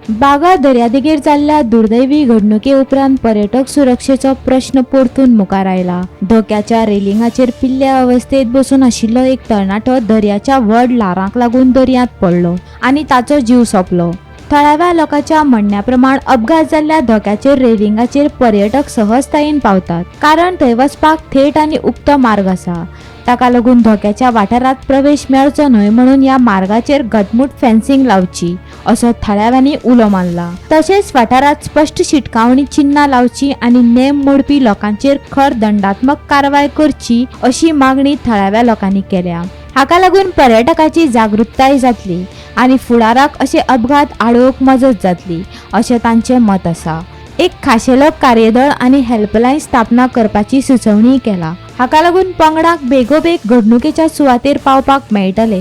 बागा दर्यादेगेर जाल्ल्या दुर्दैवी घडणुके उपरांत पर्यटक सुरक्षेचो प्रश्न परतून मुखार आयला. धोक्याच्या रेलिंगाचेर पिल्ल्या अवस्थेत बसून आशिल्लो एक तरणाटो दर्याच्या व्हड ल्हारांक लागून दर्यांत पडलो आनी ताचो जीव सोंपलो. थळाव्या लोकांच्या म्हणण्या प्रमाण अपघात जाल्ल्या धोक्याचेर रेलिंगाचेर पर्यटक सहजतायेन पावतात, कारण थंय वचपाक थेट आनी उक्तो मार्ग आसा. ताका लागून धोक्याच्या वाठारांत प्रवेश मेळचो न्हय म्हणून ह्या मार्गाचेर घटमूट फेन्सिंग लावची असो थळाव्यांनी उलो मारला. तशेंच वाठारांत स्पश्ट शिटकावणी चिन्हां लावची आनी नेम मोडपी लोकांचेर खर दंडात्मक कारवाय करची अशी मागणी थळाव्या लोकांनी केल्या. हाका लागून पर्यटकाची जागृताय जातली आनी फुडाराक अशे अपघात आडोवंक मजत जातली अशें तांचें मत आसा. एक खाशेलो कार्यदळ आनी हेल्पलायन स्थापना करपाची सुचोवणीय केला. हाका लागून पंगडाक बेगोबेग घडणुकेच्या सुवातेर पावपाक मेळटले.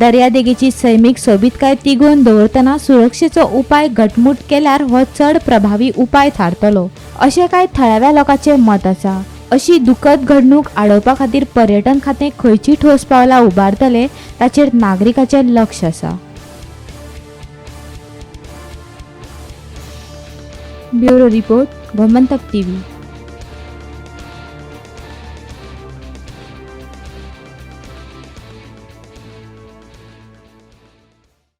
दर्यादेगेची सैमीक सोबीतकाय तिगोवन दवरतना सुरक्षेचो उपाय घटमूट केल्यार हो चड प्रभावी उपाय थारतलो अशें कांय थळाव्या लोकांचें मत आसा. अशी दुखद घडणूक आडोवपा खातीर पर्यटन खातें खंयची ठोस पावलां उबारतले ताचेर नागरिकाचें लक्ष आसा. Bureau report, Gomantak TV.